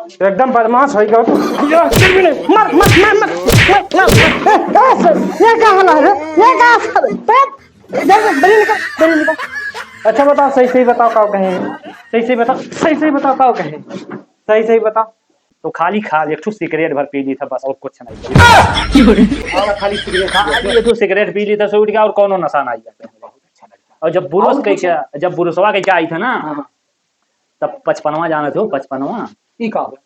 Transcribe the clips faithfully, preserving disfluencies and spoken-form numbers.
एकदम बदमाश होइ गयो तू। मार, मार, मार, मार। ए, ए, सर, ये का हाल है रे? ये का हाल है? बैठ, इधर से, बड़ी निकल, बड़ी निकल। अच्छा बताओ, सही सही बताओ, का कहे? सही सही बताओ, सही सही बताओ, का कहे? सही सही बताओ। तो खाली, खाली एक ठो सिगरेट भर पी ली था बस, और कुछ नहीं। और खाली सिगरेट, खाली एक ठो सिगरेट पी ली था, सो उठ गया, और कौनो नशा नहीं है। और जब बुरुस और कह कुछ? के, जब बुरुसवा कह के आई था ना, हाँ। तब पचपनवा जानत हो, पचपनवा? ई का हो?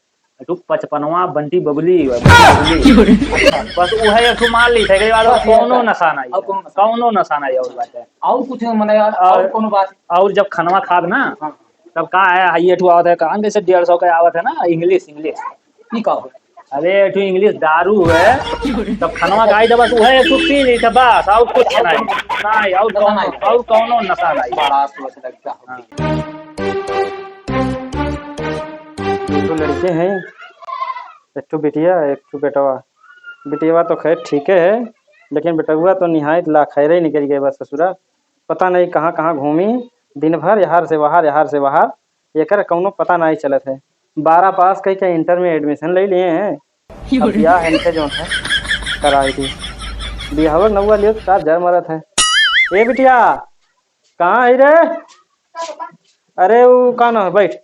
एक ठो पचपनवा बंटी बबली, बबली। बस उहे एक ठो मार ली थे, एकरे बाद और बस, कौनो बस। नशा नहीं और है। कौनो नशा? कौनो नशा नहीं और बात है। और कुछ मने यार, और और कौनो बात? और जब खनवा खाब ना, हाँ। तब का है, ये ठो आवत है, कान कैसे डेढ़ सौ के आवत है ना, English, English। ई का हो? अरे, एक ठो English दारू है, तब खनवा खाई तो बस उहे एक ठो पी ली था बस, और कुछ नहीं। नहीं, और नशा कौनो, नहीं। और कौनो नशा नहीं। बड़ा सोच लगता है। हाँ। दो लड़के हैं, एक ठो बिटिया, एक ठो बेटवा। बिटिया तो खैर ठीके है, लेकिन बेटवा तो निहायत लाखैरे निकल गए बस ससुरा। पता नहीं कहाँ कहाँ घूमी, दिन भर यहार से वहार, यहार से वहार, एकर कौनो पता नहीं चलत है। बारह पास कई के इंटर में admission ले लिए हैं। अब बियाह इनके जौन है, कराई दी। बियाहवा नौवा लियो तो सार जर मरत है। ए बिटिया, कहाँ है रे? अरे, वो का ना है, बैठ।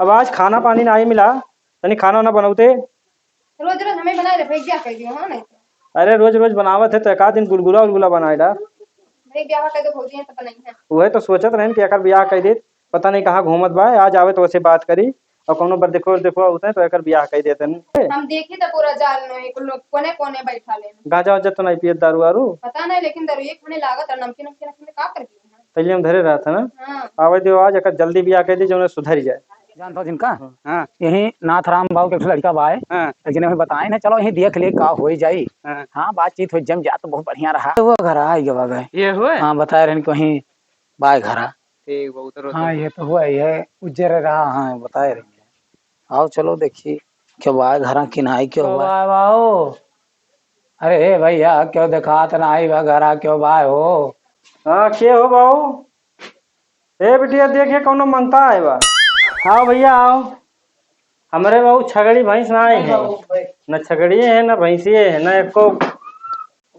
अब आज खाना पानी नहीं मिला, तनी खाना ना बनौते। रोज रोज हमें बनाए रहे, भैया कह दियो, हाँ, नहीं तो। अरे, रोज रोज बनावत है तो एक आध दिन गुलगुला उलगुला बनाए डाल। भाई, ब्याह कर दो, भौजी हैं तो बनाई है। वही तो सोचत रहन कि एकर बियाह कर दे, पता नहीं कहाँ घूमत बा, आज आवे तो वैसे बात करी, और कोनो बर देखो, देखो होते हैं तो एकर बियाह कर देते हैं। हम देखी तो पूरा जाल में एक लोग कोने कोने बैठा ले। गांजा वाजा तो नहीं पियत, दारू वारू? पता नहीं, लेकिन दारू ये खाने लागत और नमकीन, नमकीन, नमकीन का कर दिए हैं? पहले हम धरे रहत है ना। हाँ। आवे दियो आज, एकर जल्दी बियाह कर दी, जो उन्हें सुधर जाए। जानत हो जिनका? हाँ। हाँ। यही नाथराम बाबू के एक ठो लड़का बाय। हाँ। एक जने हमें बताए ना, चलो यही देख ले का होई जाई। हाँ। हाँ, बातचीत हो जम जा तो बहुत बढ़िया रहा। तो वो घर आ गया गए। ये हुए? हाँ, बताए रहन कि वहीं बाय घरा। ठीक बा, उधर हाँ, उधर। ये तो हुआ, ये उज्जर रहा, हाँ, बताए रहन। आओ चलो देखी, क्यों बाय घरा कि नाई, क्यों क्यों बाय? बाय बाओ? अरे हे भैया, क्यों देखात नाई बा घरा, क्यों बाय हो? हाँ, के हो बाऊ? ए बिटिया, देखे कौनो मनता है बा। आओ भैया, आओ। हमरे बाऊ छगड़ी भैंस ना आई नहीं है। बाबू, भाई। न छगड़िए है, न भैंसिए है, न एको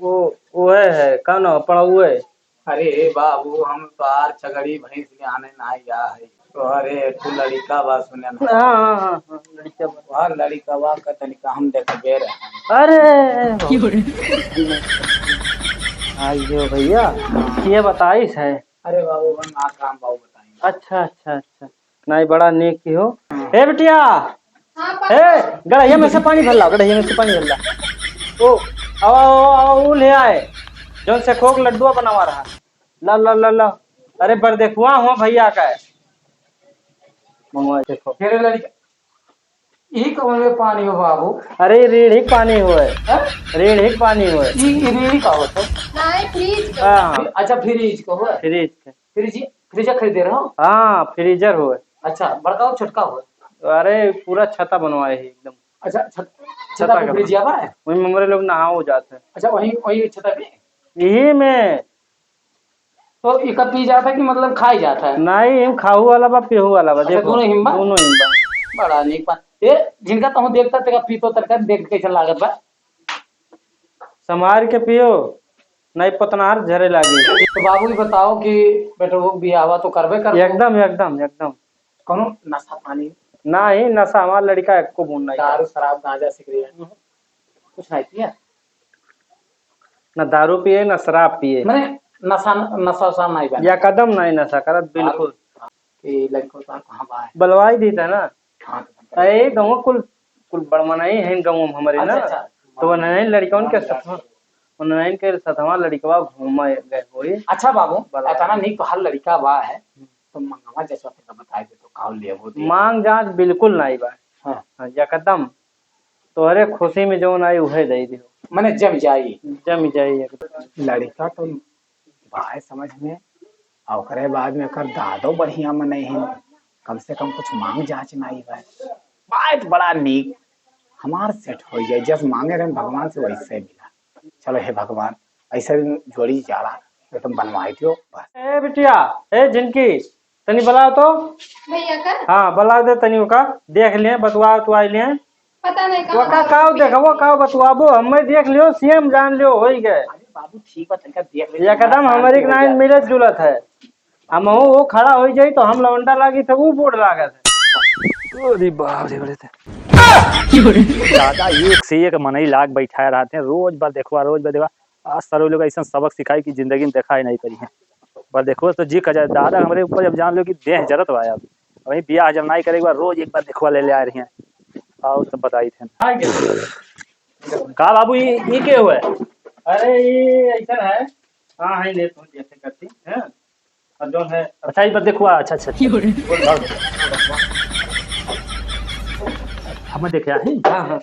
वो, वो है, है, का ना, पड़ौए। अरे बाबू, हम तोहार छगड़ी भैंस के आने ना आया है। तोहरे एक ठो लड़िका बा, सुने ना। हाँ, हाँ, हाँ, हाँ, लड़िका बा। तोहर लड़िकवा का तनिका हम देखबे रहे। अरे, आइयो भैया, के बताइस है? अरे बाबू, हम नाथराम बाबू बताई। अच्छा, अच्छा, अच्छा। नाई, बड़ा नेक की हो। हाँ। ए बिटिया, हाँ, पापा। ए, गड़हिया में से पानी भर लाओ, गड़हिया में से पानी भर लाओ। ओ, आओ, आओ, आओ, आओ, वो ले आए, जौन से खोक लड्डुआ बनावा रहा। ला, ला, ला, ला। अरे, बरदेखुआ हो भैया का है। मंगवा के खो। तेरे लड़का, ई कौन में पानी हो बाबू? अरे, रीढ़ी के पानी होए। हाँ? रीढ़ी के पानी होए। ई, ई रीढ़ी का होता है? नहीं, फ्रिज का। हाँ। अच्छा, फ्रिज का होए। फ्रिज के। फ्रिज, फ्रिज खरीदे रहो? हाँ, फ्रीजर होए। अच्छा, बड़का हो, छोटका होए? अरे, पूरा छता बनवाए है एकदम। अच्छा, छत-, छता छता पे का फ्रिज बना। आवा है? वही में हमरे लोग नहाओ जाते हैं। अच्छा, वही, वही छता पे? यही में। तो इका पी जाता है कि मतलब खाई जाता है? नहीं, हम खाहू वाला बा, पीहू वाला बा, अच्छा, देखो, दोनों हिम बा? दोनों हिम बा। बड़ा नीक बा। ए, जिनका तहु देखता, तेका पीतो तरका देख के कैसन लागत बा? संभार के पियो, नहीं पतनार झरे लागी। तो बाबू, ये बताओ कि बेटो, वो बियाहवा तो करबे करबो। एकदम, एकदम, एकदम। कौनो नशा पानी? नहीं, नशा हमार लड़का एको बूंद नहीं दारू, खाए। शराब, गांजा, सिगरेट? हम्म। कुछ नहीं पिया? ना दारू पिए, ना शराब पिए। मने नशा, नशा उशा नहीं बना? या कदम नहीं नशा करत, बिल्कुल। ये लड़को तो कहाँ बा है? बलवाई दी था ना। हाँ, तो ए, गाँव कुल, कुल बड़ मनई हैं गाँव में हमारे अच्छा, ना। अच्छा। तो वो नहीं लड़कन के हाँ, साथ, वो नहीं के साथ हमारा लड़कवा घूमा गए होई। अच्छा बाबू, बड़ा इतना नीक तो हर लड़का बा है, तो मंगवा जैसा तेरा बताई दे तो काउ लेबो दे। मांग जांच बिल्कुल नहीं बा। हाँ। हाँ, एकदम तोहरे खुशी में जौन आई उहे दे दियो। मने जम जाई। जम जाई एकदम। लड़का तो बाय समझ में, और ओकरे बाद में एकर दादो बढ़िया मनई है, कम से कम कुछ मांग जांच नाई बा। बात बड़ा नीक, हमार सेट हो जाए, जस मांगे रहन भगवान से वैसे मिला। चलो हे भगवान, ऐसे जोड़ी जाड़ा एकदम बनवाई दियो बस। ए बिटिया, ए जिनकी, तनी बुलाओ तो। भैया का? हाँ, बुला दे तनी ओका, देख लिए, बतुआ उतुआ लिए। पता नहीं कहाँ ओका है। काव देखबो, काव बतुआबो, हमें देख लियो, सेम जान लियो, होई गए। अरे बाबू, ठीक बा, तनिका देख ले, एकदम हमारे के नाइन मिलत जुलत है। हम हो, वो खड़ा हो जाई तो हम लौंडा लागी थे, वो बोर्ड लागत है। अरे बाप रे, बड़े थे। दादा, एक से एक मनई लाग बैठाए रहते हैं, रोज बा देखवा, रोज बा देखवा। आज सारे लोग ऐसा सबक सिखाई कि जिंदगी में देखा ही नहीं करी है। बा देखो तो जी कजा, दादा हमरे ऊपर जब जान लो कि देह जरत बा अब। वही बियाह जब नहीं करेगा, रोज एक बार देखवा ले ले आ रही हैं। आओ तब बताई थे। का बाबू, ये, ये के हुआ है? अरे, ये ऐसा है। हाँ, है, ले, तुम जैसे करती, हैं? और जो है अच्छा, ये पर देखो, अच्छा, अच्छा, अच्छा। हमें देखे आ, हैं? हाँ, हाँ।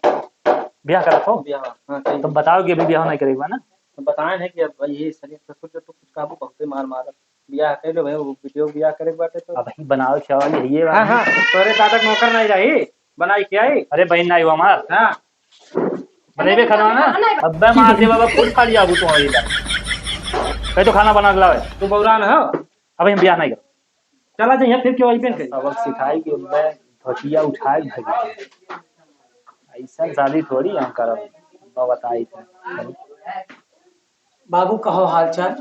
ब्याह करा थो? ब्याह, हाँ, सही। तो बताओ कि अभी ब्याह नहीं करेगा ना? तो बताए हैं कि अब ये शरीर ससुर जो तो कुछ काबू बहुते मार मारत। ब्याह कर लो भाई, वो वीडियो ब्याह करे के बाटे तो। अब ही बनाओ, क्या वाली है ये हाँ, वाली? हाँ, तोरे दादा के नौकर नहीं रही, बनाई के आई। अरे बहन नहीं हुआ हमार। हाँ। बनेबे खाना ना? अब्बे मार दे बाबा, खुद खा लिया अबू तू हमारी ला। कहीं तो खाना बना के लावे। तू बौरान हो? अब हम ब्याह नहीं करो। चला जाइए फिर क्यों आई पेन करी? सबक सिखाई कि मैं धोतिया उठाए भागी। ऐसा शादी थोड़ी हम करब। अब्बा बताई थे। बाबू, कहो हाल चाल?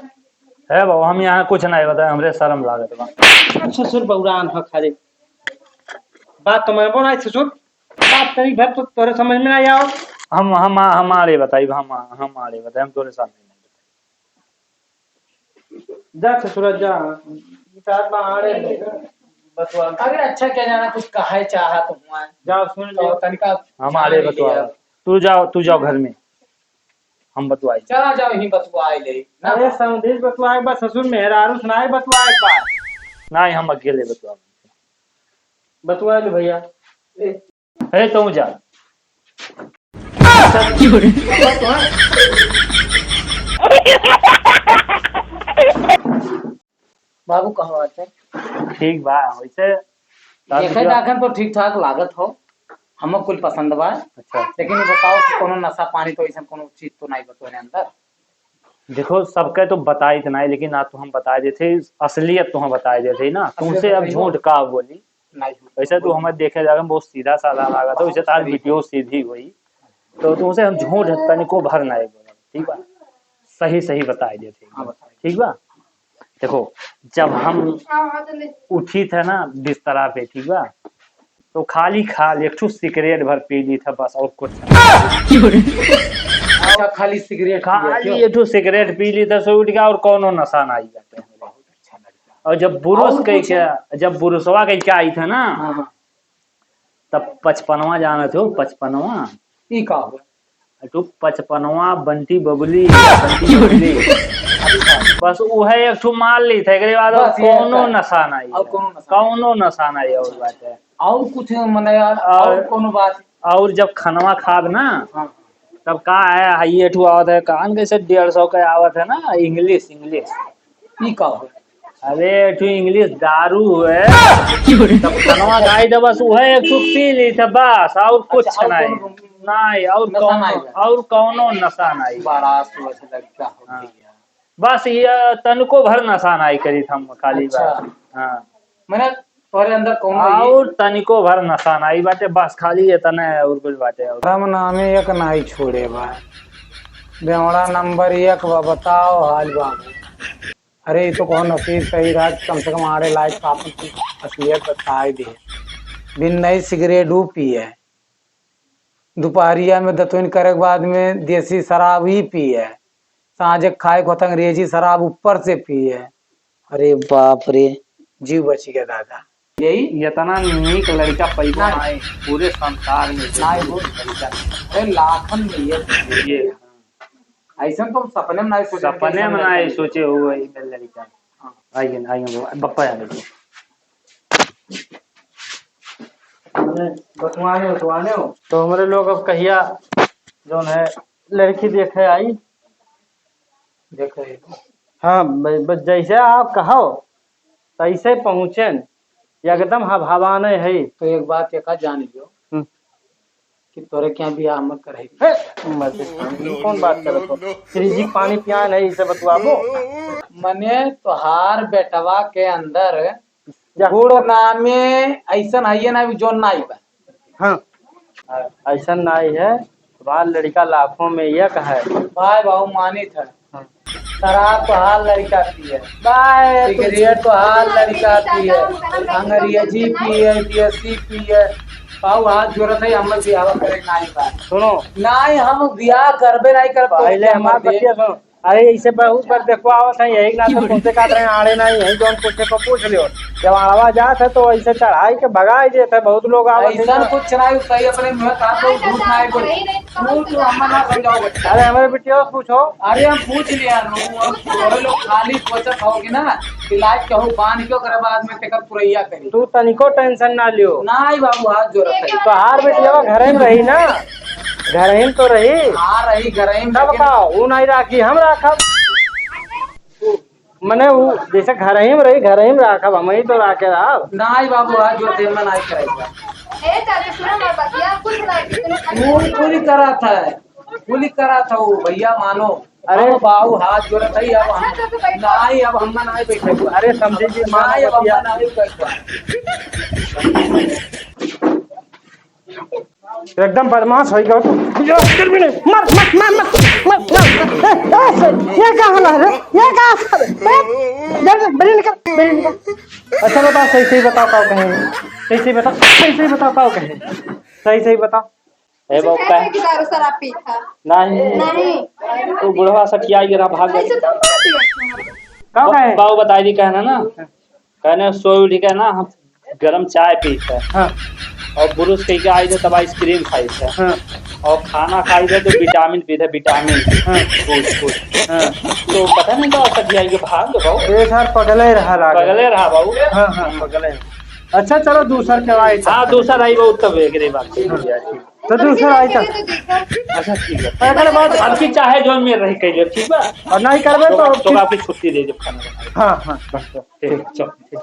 है बाबू, हम यहाँ कुछ नहीं बताए, हमरे शर्म लागत बा। ससुर बौरान ह खाली। बात तो मनबो नहीं ससुर, बात करी भर तो तोरे समझ में नहीं आओ। हम, हम, हमारे बताई, हम, हमारे बताई, हम तोरे सामने नहीं बताई। जा ससुर जा, इतार बा आड़े बतवा। अरे अच्छा, क्या जाना कुछ कहे चाहत हुआ। जा सुन तो ले। तनिका हमारे जान बतवा। लिया। तू जाओ, तू जाओ घर में। हम बतुआई। चला जाओ, यहीं बतुआई ले, ना? अरे, समधिस बतुआए बा, ससुर मेहरारू सुनाए बतुआए बा। नहीं, हम अकेले बतुआब। बतुआए ले भैया। ए, ए, तू जा। बाबू, कहाँ बात है? ठीक बा, वैसे देखे दाखन तो ठीक ठाक लागत हो, हमको कुल पसंद बा। अच्छा। लेकिन ये बताओ कि कोनो नशा पानी तो ऐसा कोनो चीज तो नहीं बा तोहरे अंदर? देखो, सबके तो बताई तो नहीं, लेकिन आज तो हम बताई देते, असलियत तो हम बताई देते ना। असलियत तुमसे अब बताइए। झूठ का बोली? नहीं, झूठ वैसे तो बोली। हमें देखे जाके बहुत सीधा साधा लागत हो, वैसे तो आज वीडियो सीधी हुई, तो तुमसे हम झूठ तनिको भर नहीं बोलब, ठीक बा? सही सही बताई देते, हाँ, बताइए। ठीक बा? देखो, जब हम उठी थे ना बिस्तरा पे, ठीक बा, तो खाली खाली एक ठो सिगरेट भर पी ली था बस, और कुछ नहीं। अच्छा, खाली सिगरेट पिए खाली थे? एक ठो सिगरेट पी ली था, सो उठ गया, और कोनो नशा नहीं करते हैं। बहुत अच्छा लड़का। और जब बुरुस और कह कुछ? के, जब बुरुसवा कह के आई था ना, हाँ, हाँ। तब पचपनवा जानत हो, पचपनवा? ई का हुआ? तू पचपनवा, बंटी बबली, बंटी बबली। बस उहे एक ठो मार ली था, एकरे बाद और बस ये कोनो था। नशा नहीं और है। कोनो नशा नहीं। कोनो नशा नहीं और बात है। और कुछ मने यार, और और कोनो बात? और जब खनवा खाब ना, हाँ। तब का है, ये ठो आवत है, कान कैसे डेढ़ सौ का आवत है ना, इंग्लिश, इंग्लिश। ई का हो? अरे, एक ठो इंग्लिश दारू है। तब खनवा खाई तो बस उहे एक ठो पी ली तो बस, और कुछ अच्छा, और नहीं। कोनो नहीं, और नशा कौनो, नहीं है? और कौनो नशा नहीं। बड़ा सोच लड़का हो हाँ। गया। बस ये तनको भर नशा नहीं करी था हम खाली अच्छा। बस। हाँ। मने तोरे अंदर कौनो ये और तनिको भर नशा नहीं बाटे, बस खाली इतने और कुछ बाटे और। हम नामे एक नाई छोड़े बा। बेवड़ा नंबर एक बा, बताओ हाल बाबू। अरे, ई तो कौन नसीब सही रहा कि कम से कम आड़े लायक आपन की असलियत बताए दे। बिन नई सिगरेट ऊ पिए, दोपहरिया में दतुइन करे के बाद में देसी शराब ही पिए, साँझे खाए के होत अंग्रेजी शराब ऊपर से पिए। अरे बाप रे, जीव बच गया दादा। यही इतना नीक लड़का पैबो ना। नाई पूरे संसार में। नाई हो। लड़का। अरे लाखन में ये। ये। ऐसन तो सपने में नाई सोचे सपने में नाई सोचे हो वही में लड़का। हाँ। आइए ना, आइए ना, बप्पा आ गए। बतवाने, बतवाने हो। तो हमरे लोग अब कहिया जौन है लड़की देखे आई, देखे। हाँ, ब-, ब-, जैसे आप कहो तैसे पहुँचेन, एकदम हवाने है। तो एक बात एक जान लियो, हम्म। कि तोरे क्या बियाह मत करे। हे, मत, ई कौन बात करत हो? फ्रिज के पानी पिया नहीं, इसे बतुआबो। मने तोहार बेटवा के अंदर जा। गुड़ नामे ऐसन है ना, अभी जौन नाई बा। हाँ। ऐसन नाई है, तुम्हार लड़िका लाखों में एक है। भाई बाबू मानित है। हाँ। शराब तोहार लड़िका पिए, बाय, तू सिगरेट तोहार लड़िका पिए, अंग्रेजी पिए, देसी पिए। बाबू हाथ जोड़त है, हमर बियाह करे नाई बा। सुनो। नाई, हम बियाह करबे नाई करब, पहले तोहसे हमार हमर बतिया सुनो। अरे, इसे बहुत बार देखो आवत है, यही ना तो तुमसे कहत रहे, आड़े ना, यही जौन पूछे को पूछ लियो। जब आड़वा जात है, तो ऐसे चढ़ाई के भगाई देत है, बहुत लोग आवत है। ऐसन कुछ ना है, सही अपने मुँह कहा तो झूठ ना है बोले। तू, तू हमें ना समझाओ बच्चा। अरे, हमारे बिटिया से पूछो। अरे, हम पूछ लिया नु, अब तोरे लोग खाली सोचत होगे ना कि लाज कहूँ बांध के ओकरे बाद में तेकर पुरैया करी। तू तनिको tension ना लियो। नाई बाबू, हाथ जोड़त है। तोहार बिटिया घरे में रही ना। घरही में तो रही। हाँ, रही घरही में, तब लेकिन का? ऊ नहीं राखी, हम राखब। मने ऊ जैसे घरही में रही, घरही में राखब, हम ही तो राखे रहब। नाई बाबू, आज जो तेल में नाई करेगा। ए, चाचा, सुनो ना, बतिया कुछ ना, कुछ ना। ऊ पूरी करत है, पूरी करत है ऊ, भैया मानो। अरे। हम बाबू हाथ जोड़त है, अब हम, अच्छा, तो बैठो। नाई, अब हम नाई बैठे। अरे, समझी जी, मानो नाई, अब हम बतिया। नाई बैठे। एकदम बदमाश होइ गयो तू। मार, मार, मार। ए, ए, ये का होला रे? ये का होला रे? ए, जल्दी, बेरी निकल, बेरी निकल। अच्छा बता, सही, सही बता, का कहे? सही, सही बता, सही, सही बता, का कहे? सही, सही बता। ए, बाबू, कहे का कि दारू शराब पी था? नहीं। नहीं। तू बुढ़वा सठियाई के रहा, भाग गया। ऐसे तो मार दिया। का कहे? बाबू बताई दी कहना ना। कहने सोई उठी के ना हम गरम चाय पीत है। हाँ। और ब्रश कइके आई थे तब आइसक्रीम खाई थे। हाँ। और खाना खाई थे तो विटामिन पीत है, विटामिन। हाँ। कूद, कूद। हाँ। तो पता नहीं का सठियाई के भाग गए बाबू। ये सार पगले रहा लागे। पगले रहा बाबू। हाँ, हाँ, पगले। अच्छा, चलो, दूसर के आई। हाँ, दूसर आई बाबू, तब एकरे बात। हाँ। तो दूसर आई था। अच्छा, ठीक है। एकरे बाद अब की चाहे जौन में रही कह लियो, ठीक बा? और नहीं करबे तो तो, तो आपकी छुट्टी दे दे खाना बनाए। हाँ, हाँ, बस, बस। ठीक, चल, ठीक।